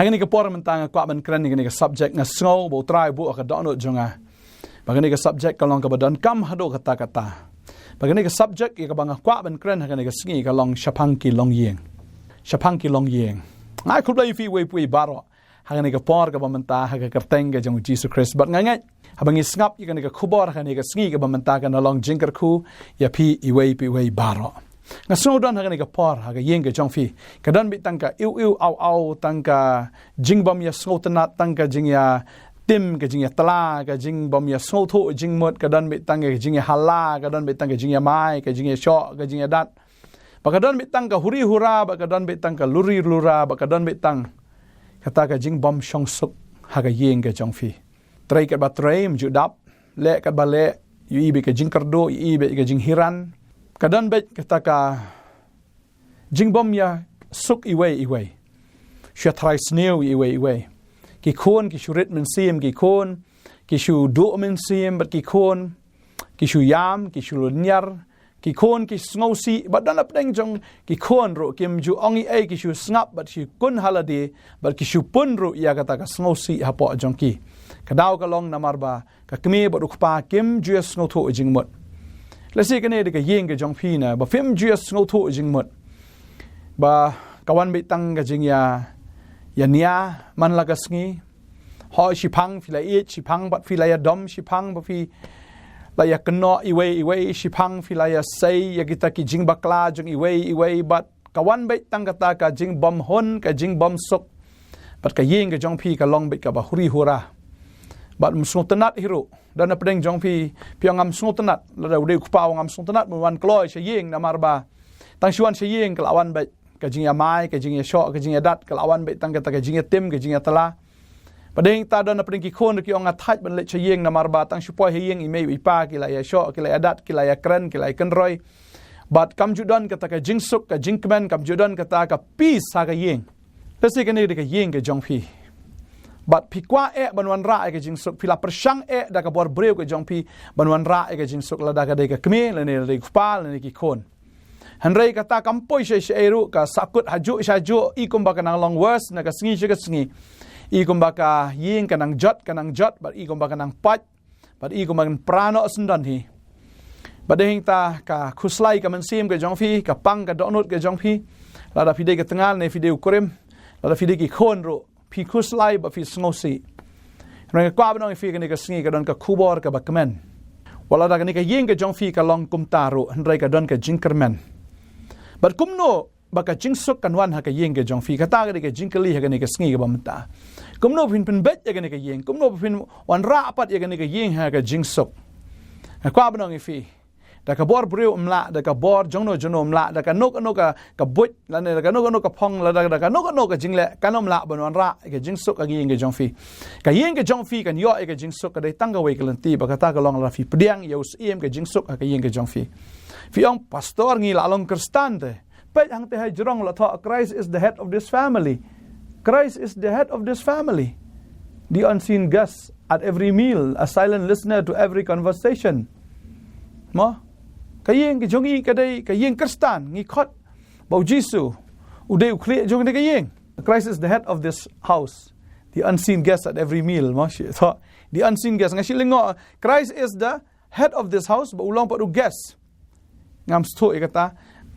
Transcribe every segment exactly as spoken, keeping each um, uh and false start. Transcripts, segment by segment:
Ha kane ka por mynta nga kwah ban kren ïa kane ka subject, nga sngew ba U Trai u buh ha ka dohnud jong nga ba kane ka subject ka long kaba donkam haduh katta katta. Ba kane ka subject ïa kaba nga kwah ban kren ha kane ka sngi ka long shaphang ki longïing. Shaphang ki longïing. Nga ai khublei ïa phi iwei pa iwei baroh ha kane ka por kaba mynta ha ka kyrteng ka jong U Jisu Khrist. Bad nga ngeit haba ngi sngap ïa kane ka khubor ha kane ka sngi kaba mynta, kan long jingkyrkhu ïa phi iwei pa iwei baroh. Nga sngew don ha kane ka por ha ka ïing ka jong phi, ka don beit tang ka iw iw aw aw, tang ka jingbym ïa sngewtynnat, tang ka jingïatim, ka jingïatla, ka jingbym ïa sngewthuh jingmut, ka don beit tang ka jingïahala, ka don beit tang ka jingïamai, ka jingïashoh, ka jingïadat. Ba ka don beit tang ka huri hura, ba ka don beit tang ka luri lura, ba ka don beit tang kata ka jingbym shong suk ha ka ïing ka jong phi. Trei katba trei ym ju dap, leh katba leh, ïohi beit ka jingkyrduh, ïohi beit ka jinghiran. Ka don beit kata ka jingbym ïa suk iwei iwei. Shu tharai sniew iwei iwei. Ki khun ki shu rit mynsiem, ki khun ki shu duh mynsiem, bad ki khun ki shu ïam, ki shu lynñiar, ki khun ki sngewsih, bad don hapdeng jong ki khun ruh kim ju ong ei ei, ki shu sngap bad shu kun ha lade, bad ki shu pun ruh ïa kata ka sngewsih hapoh jong ki. Ka daw ka long namar ba ka kmie bad u kpa kim ju ïa sngewthuh jingmut. Lehse kane dei ka ïing ka jong phi na ba phim ju ïa sngewthuh jingmut. Ba ka wan beit tang ka jingïa, ïa nia man la ka sngi. Hooid, shiphang phi la ïeit, shiphang pat phi la ïadom, shiphang pat phi la ïakynnoh iwei iwei, shiphang phi la ïasei ïa kita ki jingbakla jong iwei iwei, bad ka wan beit tang kata ka jingbymhun, ka jingbymsuk. Bad ka ïing ka jong phi ka long beit kaba huri hura. Bad ym sngewtynnat hi ruh. Don hapdeng jong phi, phi ong ngam sngewtynnat, lada u dei u kpa u ong ngam sngewtynnat ban wan kloi sha ïing namar ba tang shu wan sha ïing ka la wan beit ka jingïamai, ka jingïashoh, ka jingïadat, ka la wan beit tang kata ka jingïatim, ka jingïatla. Bad hangta don hapdeng ki khun ruh ki ong nga thait ban leit sha ïing namar ba tang shu poi ha ïing i mei i pa ki la ïashoh, ki la ïadat, ki la ïakren, ki la ïakynroi. Bad kam ju don kata ka jingsuk, ka jingkmen, kam ju don kata ka peace ha ka ïing. Lehse kane dei ka ïing ka jong phi. Bad phi kwah eh ban wanrah ïa ka jingsuk, phi la pyrshang eh da ka bor briew ka jong phi ban wanrah ïa ka jingsuk, lada ka dei ka kmie, lane lada dei u kpa, lane ki khun. Hynrei kata kam poi shaei shaei ruh, ka sahkut hajuh shajuh, i kumba ka nang long worse na ka sngi sha ka sngi. I kumba ka ïing ka nang jot, ka nang jot, bad i kumba ka nang pait, bad i kumba kan pra noh syndon hi. Bad hangta ka khuslai ka mynsiem ka jong phi, ka pang ka dohnud ka jong phi. Lada phi dei ka tnga ne phi dei u kurim, lada phi dei ki khun ruh, phi khuslai bad phi sngewsih. Hynrei nga kwah ban ong ïa phi kane ka sngi ka don ka khubor kaba kmen. Wat lada kane ka ïing ka jong phi ka long kumta ruh, hynrei ka don ka jingkyrmen. Bad kumno ba ka jingsuk kan wan ha ka ïing ka jong phi? Kata ka dei ka jingkylli ha kane ka sngi kaba mynta. Kumno phin pynbeit ïa kane ka ïing? Kumno phin wanrah pat ïa kane ka ïing ha ka jingsuk? Nga kwah ban ong ïa phi, da ka bor briew ym lah, da ka bor jongno jongno ym lah, da kano kano ka, ka buit, lane da kano kano ka phong, lada da kano kano ka jingleh, kan ym lah ban wanrah ïa ka jingsuk ha ka ïing ka jong phi. Ka ïing ka jong phi kan ïoh ïa ka jingsuk ka dei tang kawei ka lynti, ba kata ka long lada phi pdiang ïa u Syiem ka jingsuk ha ka ïing ka jong phi. Phi ong, Pastor, ngi la long Khristan te. Peit hangtei ha jrong la thoh, Christ is the head of this family. Christ is the head of this family. The unseen guest at every meal, a silent listener to every conversation. Mo? Ka ïing ka jong ngi ka dei ka ïing Khristan, ngi khot ba u Jisu u dei u khlieh jong kane ka ïing. Christ is the head of this house. The unseen guest at every meal. Mo, shi thoh, the unseen guest. Nga shu lyngngoh, Christ is the head of this house, ba u long pat u guest. Ngam sngewthuh ïa kata.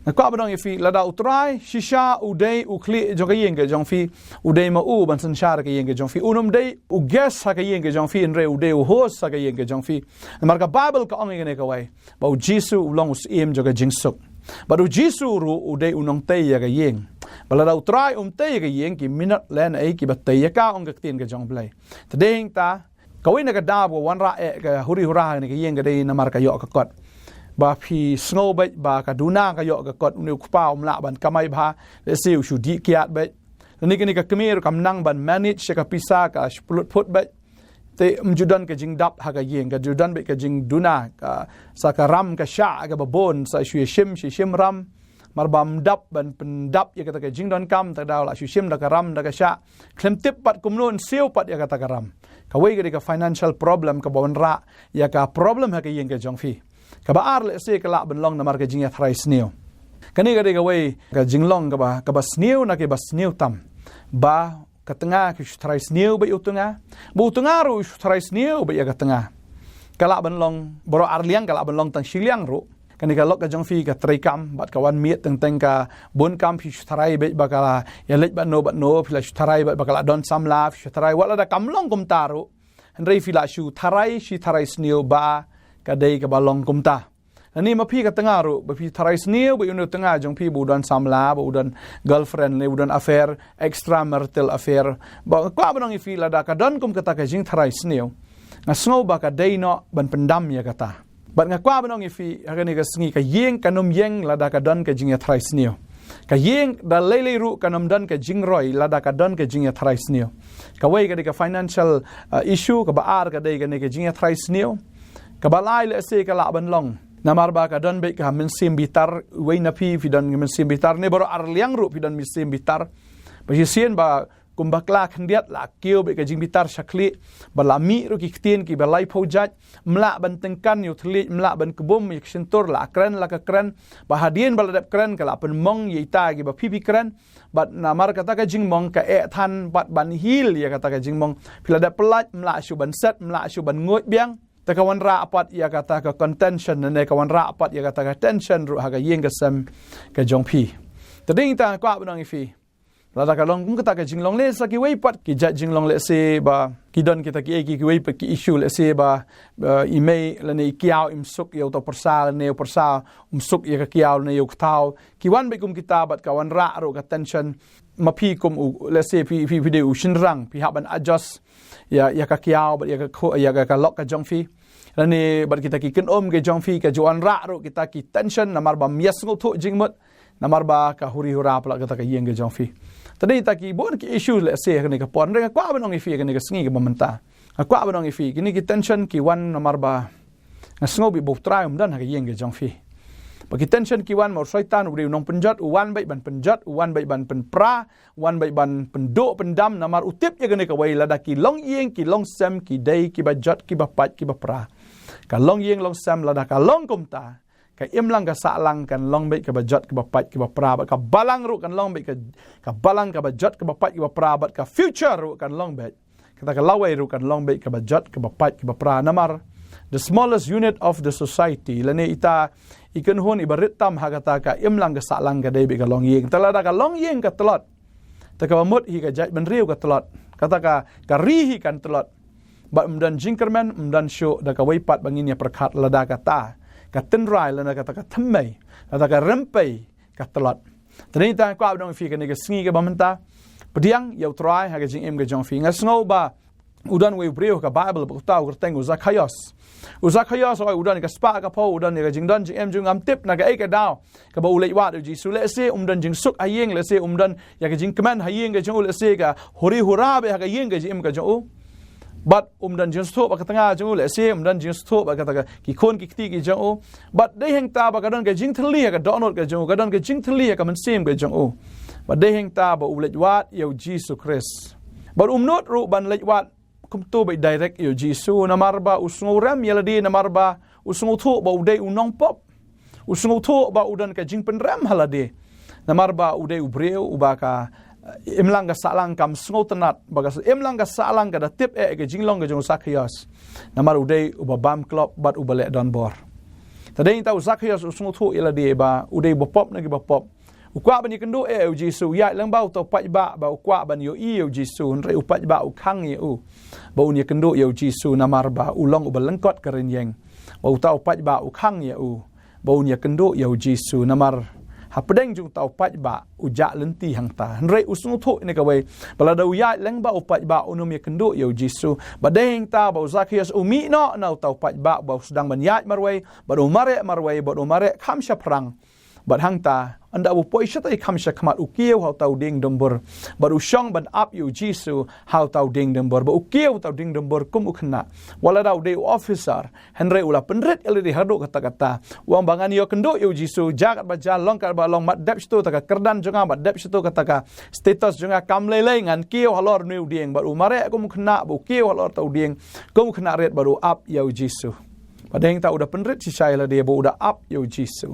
Nga kwah ban ong ïa phi, lada u Trai shisha u dei u khlieh jong ka ïing ka jong phi, u dei ma u ban synshar ka ïing ka jong phi. Un ym dei u guest ha ka ïing ka jong phi, hynrei u dei u host ha ka ïing ka jong phi. Namar ka Baibl ka ong ïa kane kawei, ba u Jisu u long u Syiem jong ka jingsuk. Bad u Jisu ruh u dei u nongtei ïa ka ïing. Ba lada u Trai um tei ïa ka ïing, ki minot lane ei kiba tei ïa ka, ong ka ktien ka jong U Blei. Te dei hangta, kawei na ka daw ba wanrah eh ka huri hura ha kane ka ïing ka dei namar ka ïoh ka kot. Ba phi sngew beit ba ka duna ka ïoh ka kot, une u kpa um lah ban kamai bha, lehse u shu dih kiad beit. Lane kane ka kmie ruh kam nang ban manage ïa ka pisa, ka shu pynlut phut beit. Te ym ju don ka jingdap ha ka ïing, ka ju don beit ka jingduna, ka sa ka ram ka shah kaba bun, sa shu ïashim, shu shim ram. Namar ba ym dap ban pyndap ïa kata ka jingdonkam, te ka daw la shu shim da ka ram da ka shah. Khlem tip pat kumno yn siew pat ïa kata ka ram. Kawei ka dei ka financial problem kaba wanrah ïa ka problem ha ka ïing ka jong phi. Kaba ar, lehse ka lah ban long namar ka jingïatharai sniew. Kane ka dei kawei ka jinglong kaba, kaba sniew na kiba sniew tam. Ba ka tnga ki shu tharai sniew bad ïa u tnga, ba u tnga ruh u shu tharai sniew bad ïa ka tnga. Ka lah ban long baroh arliang, ka lah ban long tang shiliang ruh. Kane ka lok ka jong phi ka treikam bad ka wan miet teng teng ka bun kam, phi shu tharai bad ba ka la ïa leit bad no bad no, phi la shu tharai bad ba ka la don samla, phi shu tharai wat lada kam long kumta ruh. Hynrei phi la shu tharai shi tharai sniew ba ka dei kaba long kumta. Lane ma phi ka tnga ruh ba phi tharai sniew ba ïa u tnga jong phi ba u don samla, ba u don girlfriend ne u don affair, extramarital affair. Ba nga kwah ban ong ïa phi, lada ka don kum kata ka jingtharai sniew, nga sngew ba ka dei noh ban pyndam ïa kata. Bad nga kwah ban ong ïa phi ha kane ka sngi, ka ïing kan ym ïeng lada ka don ka jingïatharai sniew. Ka ïing da lei lei ruh kan ym don ka jingroi lada ka don ka jingïatharai sniew. Kawei ka dei ka financial, uh, issue, kaba ar ka dei kane ka jingïatharai sniew. Kaba lai lehse ka lah ban long namar ba ka don beit ka mynsiem bitar. Wei na phi, phi don mynsiem bitar, ne baroh arliang ruh phi don mynsiem bitar. Ba shisien ba kum bakla khyndiat la kiew beit ka jingbitar sha khlieh, ba la mih ruh ki ktien kiba laiphew jait, ym lah ban tyngkan ïa u thylliej, ym lah ban kbum ïa ka shyntur, la kren la ka kren. Ba hadien ba la dep kren ka la pynmong ïa ita kiba phi phi kren. Bad namar kata ka jingmong ka eh than bad ban heal ïa kata ka jingmong. Phi la dep pyllait, ym lah shuh ban set, ym lah shuh ban nguid biang. Te ka wanrah pat ïa kata ka contention, ne ka wanrah pat ïa kata ka tension ruh ha ka ïing ka sem ka jong phi. Te dei tang kwah ban ong ïa phi, lada ka long kum kata ka jinglong, lehse kiwei pat ki jait jinglong, lehse ba ki don kita ki, ki, kiwei pat ki issue, lehse ba, ba i mei lane i kiaw im suk ïa uta u pyrsa, lane u pyrsa um suk ïa ka kiaw lane ïa u kthaw. Ki wan beit kum kita bad ka wanrah ruh ka tension. Ma phi kum u, lehse phi, phi, phi dei u shynrang, phi hap ban adjust ïa, ïa ka kiaw bad ïa ka khu-, ïa ka, ka lok ka jong phi. Lane bad kita ki kynum ka jong phi, ka ju wanrah ruh kita ki tension namar ba ym ïa sngewthuh jingmut, namar ba ka huri hura palat kata ka ïing ka jong phi. Te dei kita ki bun ki issue lehse ha kane ka por. Hynrei nga kwah ban ong ïa phi ha kane ka sngi kaba mynta, nga kwah ban ong ïa phi, kine ki tension ki wan namar ba nga sngew beit ba U Trai um don ha ka ïing ka jong phi. Ba ki tension ki wan, ma u Soitan u dei u nongpynjot, u wan beit ban pynjot, u wan beit ban pynpra, u wan beit ban pynduh pyndam, namar u tip ïa kane kawei, lada ki longïing ki longsem ki dei kiba jot, kiba pait, kiba pra. Ka longïing longsem lada ka long kumta, ka imlang ka sahlang kan long beit kaba jot, kaba pait, kaba pra, bad ka balang ruh kan long beit ka, ka balang kaba jot, kaba pait, kaba pra, bad ka future ruh kan long beit, kata ka lawei ruh kan long beit kaba jot, kaba pait, kaba pra. Namar the smallest unit of the society, lane ita i kynhun iba rit tam ha kata ka imlang ka sahlang ka dei beit ka longïing. Te lada ka longïing ka tlot, te kaba mut hi ka jaitbynriew ka tlot, kata ka, ka ri hi kan tlot. Bad ym don jingkyrmen, ym don shuh da kawei pat ba ngin ïa pyrkhat, lada kata ka tynrai, lada kata ka thymmei, lada ka rympei ka tlot. Te dei tang kwah ban ong ïa phi ha kane ka sngi kaba mynta, pdiang ïa U Trai ha ka jingim ka jong phi. Nga sngew ba u don uwei u briew ha ka Bible ba uta u kyrteng u Zakhaios. U Zakhaios, oi, u don ïa ka spah ka phew, u don ïa ka jingdon jingem jong u, ngam tip na kaei ka daw kaba u leit wad ïa U Jisu. Lehse um don jingsuk ha ïing, lehse um don ïa ka jingkmen ha ïing ka jong u, lehse ka huri hura beit ha ka ïing ka jingim ka jong u. Bad um don jingsngewthuh bad ka tnga jong u, lehse um don jingsngewthuh bad kata ka, ki khun ki kti ki jong u. Bad dei hangta ba ka don ka jingthylli ha ka dohnud ka jong u, ka don ka jingthylli ha ka mynsiem ka jong u. Bad dei hangta ba u leit wad ïa U Jisu Khrist. Bad um nud ruh ban leit wad kumto beit direct ïa U Jisu, namar ba u sngewrem ïa lade, namar ba u sngewthuh ba u dei u nongpop. U sngewthuh ba u don ka jingpynrem ha lade, namar ba u dei u briew uba ka, eh, imlang ka sahlang kam sngewtynnat, ba ka s-, imlang ka sahlang ka da tip eh ka jinglong ka jong u Zakhaios. Namar u dei uba bam klop bad uba leh donbor. Te dei hangta u Zakhaios u sngewthuh ïa lade ba u dei uba pop na kiba pop. U kwah ban ïakynduh ïa U Jisu, u ïaid lyngba uta u paidbah ba u kwah ban ïohi ïa U Jisu, hynrei u paidbah u khang ïa u ba un ïakynduh ïa U Jisu, namar ba u long uba lyngkot ka rynïeng. Ba uta u paidbah u khang ïa u ba un ïakynduh ïa U Jisu, namar hapdeng jong uta u paidbah u jah lynti hangta. Hynrei u sngewthuh ïa kane kawei, ba lada u ïaid lyngba u paidbah un ym ïakynduh ïa U Jisu. Bad dei hangta ba u Zakhaios u mih noh na uta u paidbah ba u sdang ban ïaid marwei, bad u mareh marwei, bad u mareh kham shaphrang. Bad hangta, ynda u poi shatai kham shakhmat, u kiew ha uta u dieng dumbur. Bad u shong ban ap ïa U Jisu ha uta u dieng dumbur. Bad u kiew ha uta u dieng dumbur kum u khynnah. Wat lada u dei u officer, hynrei u la pynrit ïa lade haduh katta katta. U ong ba ngan ïakynduh ïa U Jisu, ja katba ja, long katba long, mat dep shato kata ka kyrdan jong nga, mat dep shato kata ka status jong nga, kam lei lei, ngan kiew halor une u dieng. Bad u mareh kum u khynnah, bad u kiew halor uta u dieng kum u khynnah rit, bad u ap ïa U Jisu. Bad dei hangta u da pynrit shisha ïa lade, bad u da ap ïa U Jisu.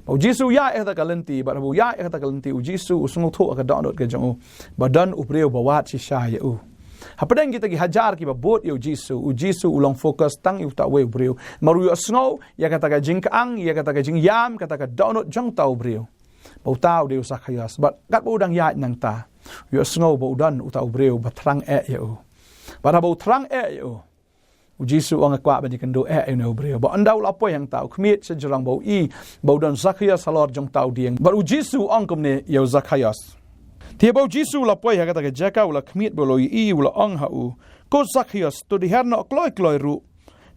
Ba u Jisu u ïaid ha kata ka lynti, bad haba u ïaid ha kata ka lynti, u Jisu u sngewthuh ha ka dohnud ka jong u ba don u briew ba wad shisha ïa u. Hapdeng kita ki hajar kiba bud ïa u Jisu, u Jisu u long focus tang ïa uta uwei u briew. Namar u ïohsngew ïa kata ka jingkhang, ïa kata ka jingïam, kata ka dohnud jong uta u briew. Ba uta u dei u Zakhaios. Bad katba u dang ïaid nangta, u ïohsngew ba u don uta u briew ba thrang eh ïa u. Bad haba u thrang eh ïa u, u Jisu u ong, nga kwah ban ïakynduh eh ïa une u briew. Bad ynda u la poi hangta, u khmih sha jrong, ba u i ba u don Zakhaios halor jong uta u dieng. Bad u Jisu u ong kumne ïa u Zakhaios. Te haba u Jisu u la poi ha kata ka jaka, u la khmih bad u la ïohi, u la ong ha u, ko Zakhaios, to dei hiar noh kloi kloi ruh.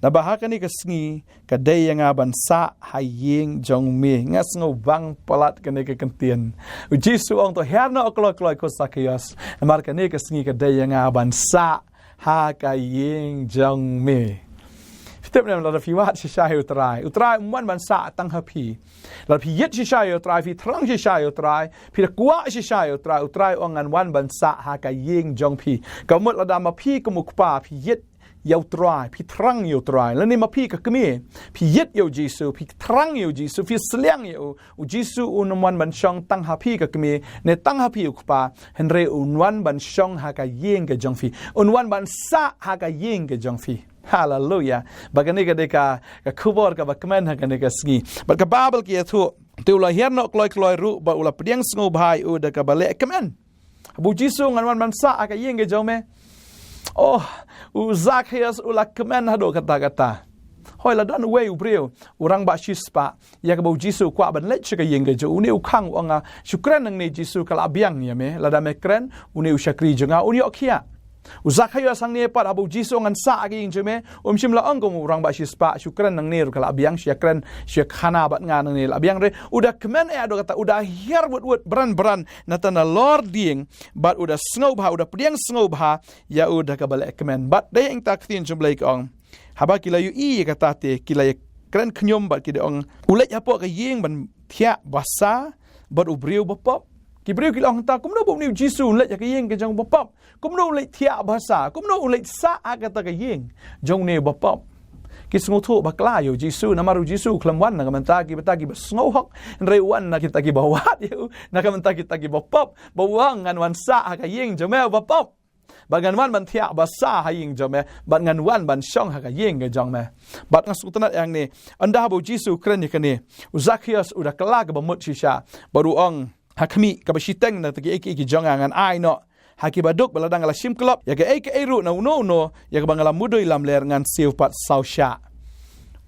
Naba ha kane ka sngi ka dei ïa nga ban sah ha ïing jong me. Nga sngewbang palat kane ka kyntien. U Jisu u ong, to hiar noh kloi kloi ko Zakhaios, namar kane ka sngi ka dei ïa nga ban sah ha ka ïing jong me. Phi tip ne em, lada phi wad shisha ïa u Trai, u Trai um wan ban sah tang ha phi. Lada phi ïeit shisha ïa u Trai, phi thrang shisha ïa u Trai, phi da kwah shisha ïa u Trai, u Trai u ong, ngan wan ban sah ha ka ïing jong phi. Ka mut lada ma phi kum u kpa phi ïeit ïa u Trai, phi thrang ïa u Trai, lane ma phi ka kmie phi ïeit ïa u Jisu, phi thrang ïa u Jisu, phi sliang ïa u, u Jisu un ym wan ban shong tang ha phi ka kmie ne tang ha phi u kpa, hynrei un wan ban shong ha ka ïing ka jong phi, un wan ban sah ha ka ïing ka jong phi. Haleluia. Ba kane ka dei ka, ka khubor kaba kmen ha kane ka sngi. Bad ka Baibl ka ïathuh, te u la hiar noh kloi kloi ruh bad u la pdiang sngewbha ïa u da kaba leh kmen. Haba u Jisu u ong, ngan wan ban sah ha ka ïing ka jong me, oh, u Zakhaios u la kmen haduh katta katta. Hooid, la don uwei u briew, u rangbah shispah, ïa kaba u Jisu u kwah ban leit sha ka ïing ka jong u. Une u khang, u ong, ah, shu kren nangne Jisu, ka la biang ïa me. Lada me kren, une u shakri jong nga un ïoh khiah. U Zakhaios hangne pat, haba u Jisu u ong, ngan sah ha ka ïing jong me, um shym la ong kum u rangbah shispah, shu kren nangne ruh ka la biang, shu ïa kren, shu ïa khana bad nga nangne la biang, hynrei u da kmen eh haduh katta, u da hiar wut wut, bran bran, nangta nalor dieng, bad u da sngewbha, u da pdiang sngewbha ïa u da kaba leh kmen. Bad dei hangta ka ktien jong U Blei ka ong, haba ki la ïohi ïa kata te ki la ïakren khñium bad ki da ong, u leit hapoh ka ïing ban thiah basa bad u briew bapop. Ki briew ki la ong hangta, kumno ba une u Jisu un leit ha ka ïing ka jong u bapop? Kumno un leit thiah basa? Kumno un leit sah ha kata ka ïing jong une u bapop? Ki sngewthuh bakla ïa u Jisu, namar u Jisu u khlem wan na ka bynta kiba, ta kiba sngewhok, hynrei u wan na kita kiba wad ïa u, na ka bynta kita kiba pop. Ba u ong, ngan wan sah ha ka ïing jong me u bapop, bad ngan wan ban thiah basa ha ïing jong me, bad ngan wan ban shong ha ka ïing ka jong me. Bad nga sngewtynnat ïa hangne, ynda haba u Jisu u kren ïa kane, u Zakhaios u da kylla kaba mut shisha bad u ong, ha khmih, kaba shiteng na kita kiei kiei ki jong nga ngan ai noh ha kiba duk, bad lada nga la shim klop ïa kaei kaei ruh na uno uno ïa kaba nga la mudui lamler, ngan siew pat saw shah.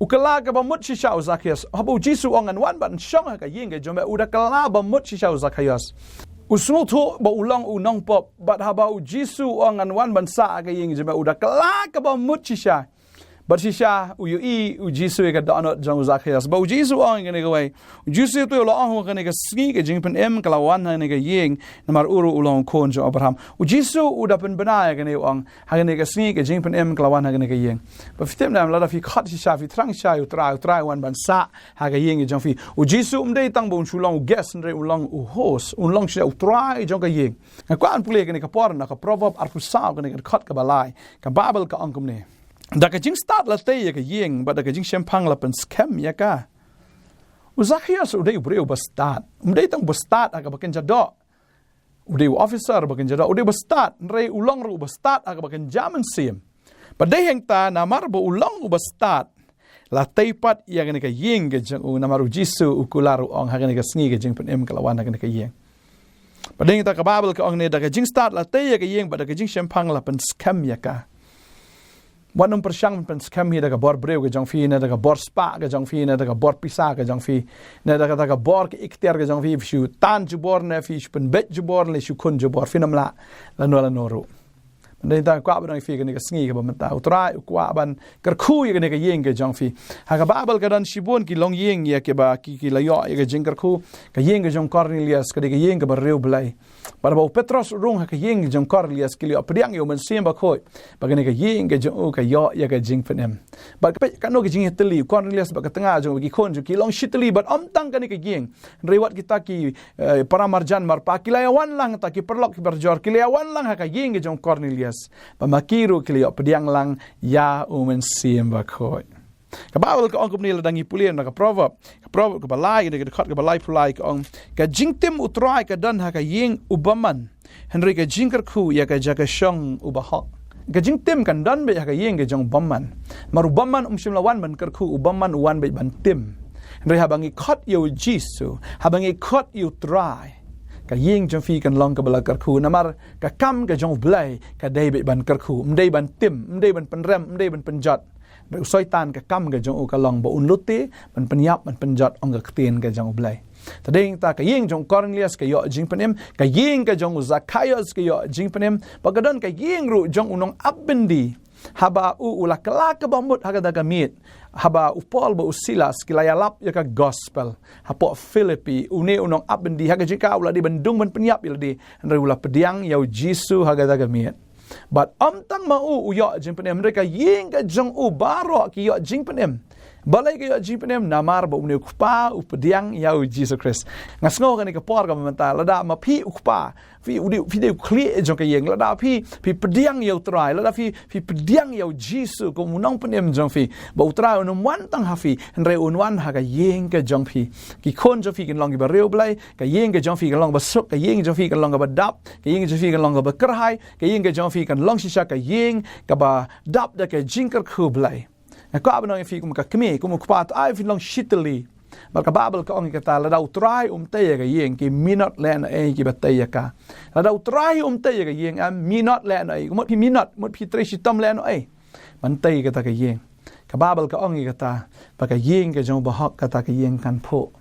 U kylla kaba mut shisha u Zakhaios, haba u Jisu u ong, ngan wan ban shong ha ka ïing ka jong me, u da kylla ba mut shisha u Zakhaios. U sngewthuh ba u long u nongpop, bad haba u Jisu u ong, ngan wan ban sah ha ka ïing jong me, u da kylla kaba mut shisha. Bad shisha u ïohi u Jisu ïa ka dohnud jong u Zakhaios. Bad u Jisu u ong ïa kane kawei, u Jisu u ïathuh, u la ong, ha kane ka sngi ka jingpynim ka la wan ha kane ka ïing, namar u ruh u long u khun jong Abraham. U Jisu u da pynbna ïa kane, u ong, ha kane ka sngi ka jingpynim ka la wan ha kane ka ïing. Bad phi tip ne em, lada phi khot shisha, phi thrang shisha ïa u Trai, u Trai u wan ban sah ha ka ïing ka jong phi. U Jisu um dei tang ba un shu long u guest, hynrei un long u host, un long shisha u trai jong ka ïing. Nga kwah ban pule kane ka por na ka Proverb arphew saw, kane ka dkhot kaba lai. Ka Baibl ka ong kumne, da ka jingstad la tei ïa ka ïing, bad da ka jingshemphang la pynskhem ïa ka. U Zakhaios u dei u briew uba stad. Um dei tang uba stad ha kaba kynja doh. U dei u officer ba kynja doh, u dei uba stad, hynrei u long ruh uba stad ha kaba kynja mynsiem. Bad dei hangta, namar ba u long uba stad, la tei pat ïa kane ka ïing ka jong u, namar u Jisu u kular, u ong, ha kane ka sngi ka jingpynim ka la wan ha kane ka ïing. Bad dei hangta ka Baibl ka ong ne, da ka jingstad la tei ïa ka ïing, bad da ka jingshemphang la pynskhem ïa ka. Wat nym pyrshang pynskhem hi da ka bor briew ka jong phi, ne da ka bor spah ka jong phi, ne da ka bor pisa ka jong phi, ne da ka, da ka bor ka iktiar ka jong phi, phi shu tan jubor, ne phi shu pynbeit jubor, ne shu khun jubor, phi nym lah lano lano ruh. Mynta nga kwah ban ong ïa phi kane ka sngi kaba mynta, u Trai u kwah ban kyrkhu ïa kane ka ïing ka jong phi. Ha ka Baibl ka don shibun ki longïing ïa kiba ki, ki la ïoh ïa ka jingkyrkhu. Ka ïing ka jong u Kornelius ka dei ka ïing kaba riewblei. Bad haba u Petros u rung ha ka ïing ka jong u Kornelius, ki la ïoh pdiang ïa u Mynsiem Bakhuid, ba kane ka ïing ka jong u ka ïoh ïa ka jingpynim. Bad ka peit katno ka jingïatylli, u Kornelius bad ka tnga jong u, ki khun jong u ki long shitylli, bad ym tang kane ka ïing, hynrei wat kita ki, eh, para marjan marpa ki la ïa wan lang, ta ki paralok ki parajor ki la ïa wan lang ha ka ïing ka jong u Kornelius, ba ma ki ruh ki la ïoh pdiang lang ïa u Mynsiem Bakhuid. Ka Baibl ka ong kumne, lada ngi pule na ka Proverb, ka Proverb kaba lai, ka dkhot kaba laiphew lai ka ong, ka jingtim U Trai ka don ha ka ïing u bymman, hynrei ka jingkyrkhu ïa ka jaka shong u bahok. Ka jingtim kan don beit ha ka ïing ka jong u bymman. Namar u bymman um shym la wan ban kyrkhu, u bymman u wan beit ban tim. Hynrei haba ngi khot ïa U Jisu, haba ngi khot ïa U Trai, ka ïing jong phi kan long kaba la kyrkhu. Namar ka kam ka jong U Blei ka dei beit ban kyrkhu, ym dei ban tim, ym dei ban pynrem, ym dei ban pynjot. Hynrei u Soitan ka kam ka jong u ka long ba un lute ban pynïap, ban pynjot ong ka ktien ka jong U Blei. Te dei nangta ka ïing jong u Kornelius ka ïoh jingpynim, ka ïing ka jong u Zakaios ka ïoh jingpynim, ba ka don ka ïing ruh jong u nongap byndi. Haba u u la kylla kaba mut ha kata ka miet, haba u Paul bad u Silas ki la ïalap ïa ka gospel hapoh Philippi, une u nongap byndi, ha ka jingkha u la dei ban dung ban pynïap ïa lade, hynrei u la pdiang ïa U Jisu ha kata ka miet. Bad ym tang ma u u ïoh jingpynim, hynrei ka ïing ka jong u baroh ki ïoh jingpynim. Balei ki ïoh jingpynim? Namar ba une u kpa u pdiang ïa U Jisu Khrist. Nga sngew kane ka por kaba mynta, lada ma phi u kpa, phi u dei, phi dei u khlieh jong ka ïing, lada phi, phi pdiang ïa U Trai, lada phi, phi pdiang ïa U Jisu kum u nongpynim jong phi, ba U Trai un ym wan tang ha phi, hynrei un wan ha ka ïing ka jong phi. Ki khun jong phi kin long kiba riewblei, ka ïing ka jong phi kan long ba suk, ka ïing jong phi kan long kaba dap, ka ïing jong phi kan long kaba kyrhai, ka ïing ka jong phi kan long shisha ka ïing kaba dap da ka jingkyrkhu Blei. Nga kwah ban ong ïa phi kum ka kmie, kum u kpa, to ai phin long shi tylli. Bad ka Baibl ka ong ïa kata, lada U Trai um tei ïa ka ïing, ki minot lehnohei kiba tei ïa ka. Lada U Trai um tei ïa ka ïing, em, minot lehnohei. Mut phi minot, mut phi trei shitom lehnohei ban tei ïa kata ka ïing. Ka Baibl ka ong ïa kata, ba ka ïing ka jong u bahok kata ka ïing kan phuh.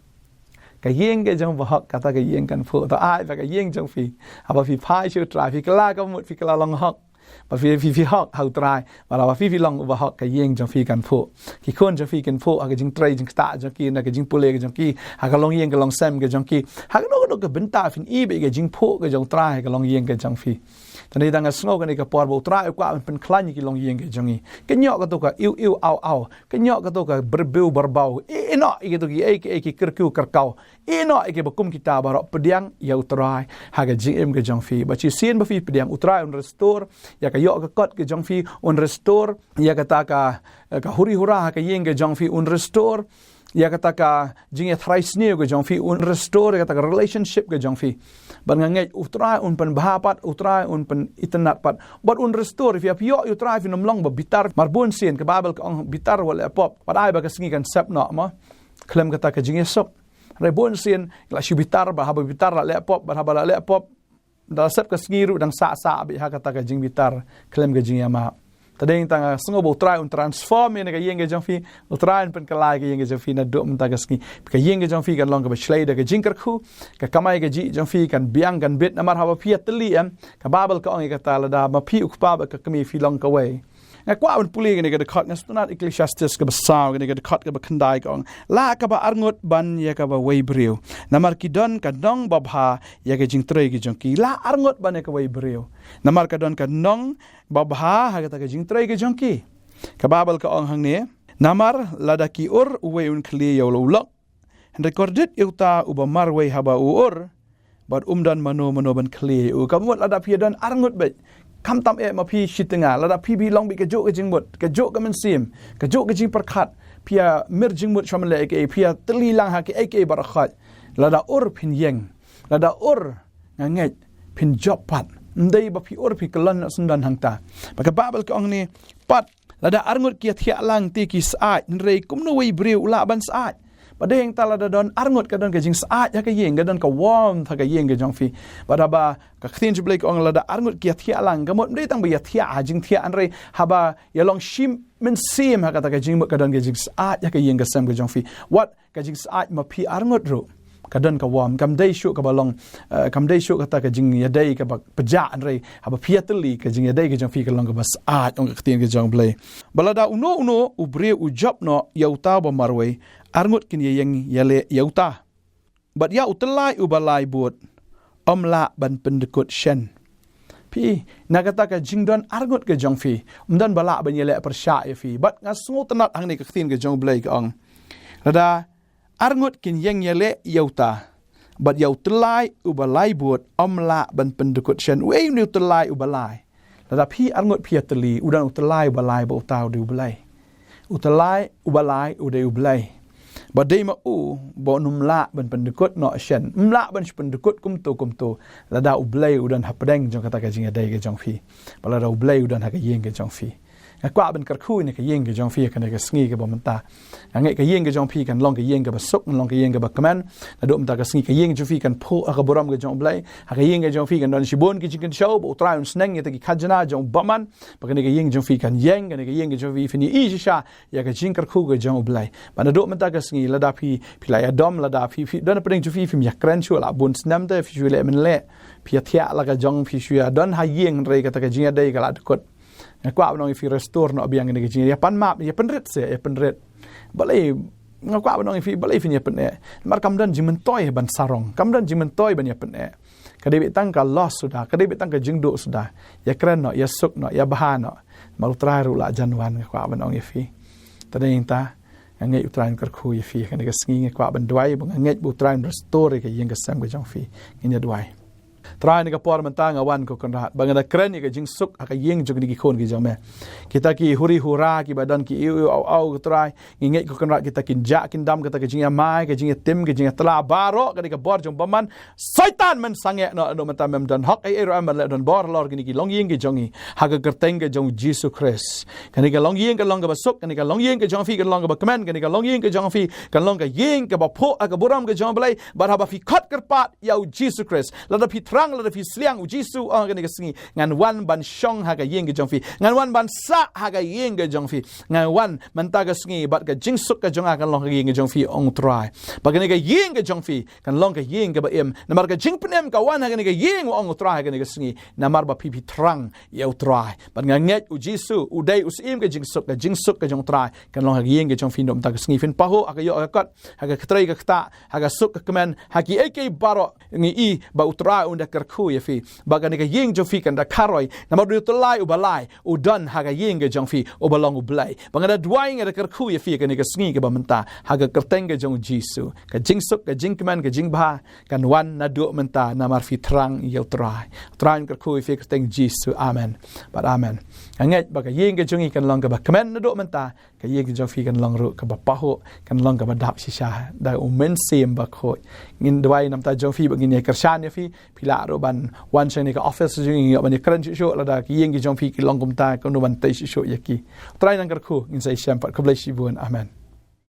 Ka ïing ka jong u bahok kata ka ïing kan phuh. To ai ba ka ïing jong phi, haba phi phai sha U Trai, phi kylla kaba mut, phi kylla long hok. Ba phi, phi, phi hok ha U Trai, bad haba phi, phi long u bahok, ka ïing jong phi kan phuh. Ki khun jong phi kin phuh ha ka jingtrei jingktah jong ki, na ka jingpule ka jong ki, ha ka longïing ka longsem ka jong ki. Ha kano kano ka bynta phin ïohi beit ka jingphuh ka jong U Trai ha ka longïing ka jong phi. Te dang nga sngew kane ka por ba U Trai u kwah ban pynkhlaiñ ïa ki longïing ka jong ngi. Kin ïoh kato ka iw iw aw aw, kin ïoh kato ka byrbew byrbaw. Ïehnoh ïa kito kiei kiei ki kyrkiw kyrkaw. Ïehnoh ïa kiba kum kita baroh, pdiang ïa U Trai ha ka jingim ka jong phi. Bad shisien ba phi pdiang, U Trai un restore ïa ka ïoh ka kot ka jong phi, un restore ïa kata ka, ka huri hura ha ka ïing ka jong phi, un restore ïa kata ka jingïathrai sniew ka jong phi, un restore ïa kata ka relationship ka jong phi. Bad nga ngeit U Trai un pynbha pat, U Trai un pynitynnad pat. Bad un restore, phi ïa phi ïoh ïa U Trai phin ym long ba bitar. Namar bun sien ka Baibl ka ong bitar wat leh pop. Bad ai ba ka sngi kan sep noh mo khlem kata ka jingïasuk. Hynrei bun sien la shu bitar, bad haba bitar la leh pop, bad haba la leh pop, da sep ka sngi ruh dang sah sah beit ha kata ka jingbitar khlem ka jingïamap. Te dang tang nga sngew ba U Trai un transform ïa ka ïing ka jong phi, U Trai un pynkylla ïa ka ïing ka jong phi naduh mynta ka sngi. Ka ïing ka jong phi kan long kaba shlei da ka jingkyrkhu, ka kamai kajih jong phi kan biang kan bit. Namar haba phi ïatylli, em, ka Baibl ka ong ïa kata, lada ma phi u kpa bad ka kmie phi long kawei. Nga kwah ban pule kane ka dkhot, nga sngewtynnad Ecclesiastes kaba saw, kane ka dkhot kaba khyndai ka ong, lah kaba arngut ban ïa kaba wei briew, namar ki don ka nong babha ïa ka jingtrei ka jong ki. Lah arngut ban ïa kawei briew, namar ka don ka nong babha ha kata ka jingtrei ka jong ki. Ka Baibl ka ong hangne, namar lada ki ur, uwei un khlieh ïa u lok, hynrei kordit ïa uta uba marwei haba u ur, bad um don mano mano ban khlieh ïa u. Ka mut lada phi ïa don arngut beit, khamtam eh ma phi shi tnga, lada phi, phi long beit kajuh ka jingmut, kajuh ka mynsiem, kajuh ka jingpyrkhat, phi ïa mir jingmut sha man leh kiei, phi ïatylli lang ha kiei kiei baroh khoit. Lada ur phin ïeng, lada ur, nga ngeit phin jop pat. Ym dei ba phi ur phi kyllon noh syndon hangta. Bad ka Baibl ka ong hangne pat, lada arngut ki ïathiah lang te ki syaid, hynrei kumno wei briew u lah ban syaid? Bad dang ta lada don arngut ka don ka jingsyaid ha ka ïing, ka don ka warmth ha ka ïing ka jong phi. Bad haba ka ktien jong U Blei ka ong lada arngut ki ïathiah lang, ka mut ym dei tang ba ïathiah ha jingthiah, hynrei haba ïalong shi mynsiem ha kata ka jingmut ka don ka jingsyaid ha ka ïing ka sem ka jong phi. Wat ka jingsyaid ma phi arngut ruh ka don ka warmth, kam dei shuh kaba long, eh, kam dei shuh kata ka jingïadei kaba pjah, hynrei haba phi ïatylli, ka jingïadei ka jong phi ka long kaba syaid, ong ka ktien ka jong U Blei. Bad lada uno uno u briew u jop noh ïa uta uba marwei, arngut kin ïeng ïaleh ïa uta. Bad ïa u tyllai uba lai bud, ym lah ban pyndkut shen. Phi, na kata ka jingdon arngut ka jong phi, ym don ba lah ban ïaleh pyrshah ïa phi. Bad nga sngewtynnad hangne ka ktien ka jong U Blei ka ong, lada arngut kin ïeng ïaleh ïa uta, bad ïa u tyllai uba lai bud, ym lah ban pyndkut shen. Uei une u tyllai uba lai? Lada phi arngut phi ïatylli, u don u tyllai uba lai, bad uta u dei U Blei. U Tyllai, u Balai, u dei u Blei. Ba dei ma u, ba un ym lah ban pyndkut noh shen. Ym lah ban shu pyndkut kumto kumto. Lada u Blei u don hapdeng jong kata ka jingïadei ka jong phi. Ba lada u Blei u don ha ka ïing ka jong phi. Nga kwah ban kyrkhu ïa ka ïing ka jong phi ha kane ka sngi kaba mynta. Nga ngeit ka ïing ka jong phi kan long ka ïing kaba suk, kan long ka ïing kaba kmen. Naduh mynta ka sngi ka ïing jong phi kan phuh ha ka burom ka jong u Blei. Ha ka ïing ka jong phi kan don shibun ki jingkynshew, ba u Trai un sneng ïa kita ki khajna jong u bymman. Ba kane ka ïing jong phi kan ïeng, kane ka ïing ka jong phi phin ïohi shisha ïa ka jingkyrkhu ka jong u Blei. Ba naduh mynta ka sngi lada phi, phi la ïadom, lada phi, phi don hapdeng jong phi phim ïakren shuh la bun snem te, phi shu leh mynleh. Phi ïathiah la ka jong phi shu ïadon ha ïing hynrei kata ka jingïadei ka la dkut. Nga kwah ban ong ïa phi restore noh biang kane ka jingïadei. Ïa pan map, ïa pynrit se, ïa pynrit. Balei, nga kwah ban ong ïa phi, balei phin ïa pyneh. Namar kam don jingmyntoi ban sarong. Kam don jingmyntoi ban ïa pyneh. Ka dei beit tang ka loss suda, ka dei beit tang ka jingduh suda. Ïakren noh, ïasuk noh, ïabha noh. Namar u Trai ruh la jan wan, nga kwah ban ong ïa phi. Te dei ïa kata, nga ngeit u Trai un kyrkhu ïa phi. Kane ka sngi nga kwah ban duwai, ba nga ngeit ba u Trai un restore ïa ka ïing ka sem ka jong phi. Ngin ïa duwai. Trai, ha kane ka por mynta nga wan, ko Kynrad, ba nga da kren ïa ka jingsuk ha ka ïing jong kine ki khun ki jong me. Kita ki huri hura kiba don ki ïew ïew aw aw, ko Trai, ngi ngeit, ko Kynrad, kita kin jah kin dam, kita ki jingïamai, ki jingïatim, ki jingïatla baroh, kane ka bor jong bymman. Soitan, men sangeh noh, naduh mynta mem don hok ei ei ruh, em ban leh donbor halor kine ki longïing ki jong ngi. Ha ka kyrteng ka jong u Jisu Khrist. Kane ka longïing kan long kaba suk, kane ka longïing ka jong phi kan long kaba kmen, kane ka longïing ka jong phi kan long ka ïing kaba phuh ha ka burom ka jong u Blei. Bad haba phi khot kyrpad ïa u Jisu Khrist, lada phi thrang, lada phi sliang, u Jisu, ah, kane ka sngi ngan wan ban shong ha ka ïing ka jong phi, ngan wan ban sah ha ka ïing ka jong phi, ngan wan mynta ka sngi, bad ka jingsuk ka jong nga kan long ha ka ïing ka jong phi, ong u Trai. Bad kane ka ïing ka jong phi kan long ka ïing kaba im. Namar ka jingpynim ka wan ha kane ka ïing, ong u Trai, ha kane ka sngi. Namar ba phi phi thrang ïa u Trai. Bad nga ngeit u Jisu u dei u Syiem ka jingsuk, ka jingsuk ka jong u Trai kan long ha ka ïing ka jong phi naduh mynta ka sngi. Phin pahuh ha ka ïoh ka kot, ha ka ktrei ka ktah, ha ka suk ka kmen, ha kiei kiei baroh, ngi i ba u Trai un da kyrkhu ïa phi. Ba kane ka ïing jong phi kan da kharoi. Namar u Tyllai, u Balai u don ha ka ïing ka jong phi, uba long u Blei. Ba nga da duwai, nga da kyrkhu ïa phi ha kane ka sngi kaba mynta, ha ka kyrteng ka jong u Jisu. Ka jingsuk, ka jingkmen, ka jingbha kan wan naduh mynta, namar phi thrang ïa u Trai. U Trai un kyrkhu ïa phi ha ka kyrteng Jisu. Amen. Bad amen. Nga ngeit ba ka ïing ka jong ngi kan long kaba kmen naduh mynta, ka ïing ka jong phi kan long ruh kaba pahuh, kan long kaba dap shisha da u Mynsiem Bakhuid. Ngin duwai namar jong phi, ba ngin ïa kyrshan ïa phi. Phi lah ruh ban wan sha kane ka office jong ngi, ban ïakren shuh shuh, lada ki ïing ki jong phi ki long kumta, kumno ban tei shuh shuh ïa ki. U Trai un kyrkhu, ngin sa ïashem pat. Khublei shibun. Amen.